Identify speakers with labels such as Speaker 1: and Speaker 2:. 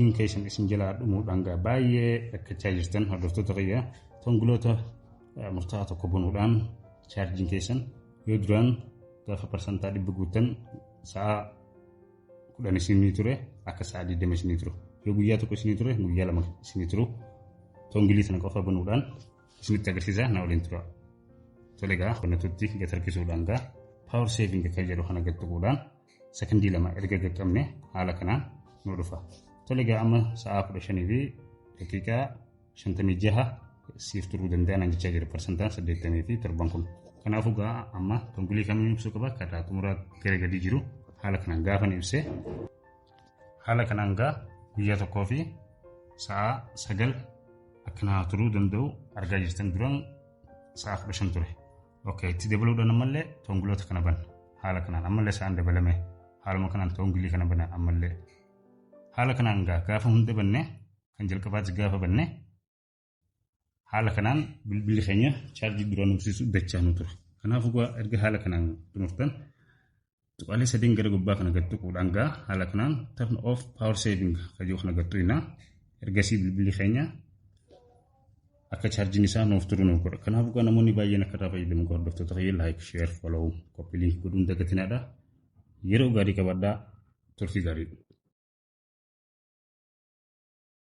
Speaker 1: Chaarjiin keessan isin jalaa dhumuudhaan gaa baay'ee rakkachaa jirtan, hordoftoota kiyya, tongloota murtaa'aa tokko banuudhaan chaarjiin keessan yoo duraan gaafa 100% guuttan sa'a 10 isinii ture, akka sa'a 20 isinii turu. Yoo guyyaa tokko isinii ture, guyyaa 2 isinii turu. Tonglii sana qofa banuudhaan isinitti agarsiisa, na waliin tura. Tole egaa, qonnatutti gad harkisuudhaan gaa power saving akka jedhu kana gad tuquudhaan sakandii 2 erga qaqqabne haala kanaan nu dhufa. Tole egaa, amma sa'a 15:56 siif turuu danda'an jechaa jira 87% kun. Kanaafuu gaa amma tonglii kamiin ibsuu qaba? Karaa xumuraa gara gadii jiru haala kanaan gaafan ibsee, haala kanaan gaa guyyaa tokkoo fi sa'a 9 akkanaa turuu danda'u argaa jirtan. Duraan sa'a 15 ture. Okay, itti dabaluudhaan ammallee tongloota kana banna. Haala kanaan ammallee sa'aan dabalame, haaluma kanaan tonglii kana bana ammallee. Haala kanaan gaa gaafa hunda banne, kan jalqabaatti gaafa banne, haala kanaan bilbilli keenya chaarjii duraan hubsiisu dachaa nu tura. Kanaafuu gaa erga haala kanaan xumurtan, tuqaalee sadeen gara gubbaa kana gad tuquudhaan gaa haala kanaan turn off power saving kajoo kana gad tuqina. Ergasii bilbilli keenya akka chaarjiin isaa nuuf turu nuuf godha. Kanaafuu gaa namoonni baay'een akka irraa fayyadamu, hordoftoota kiyya, like, share, follow, copy link godhuun dagatinaadha. Yeroo gaarii qabadhaa, turtii gaarii.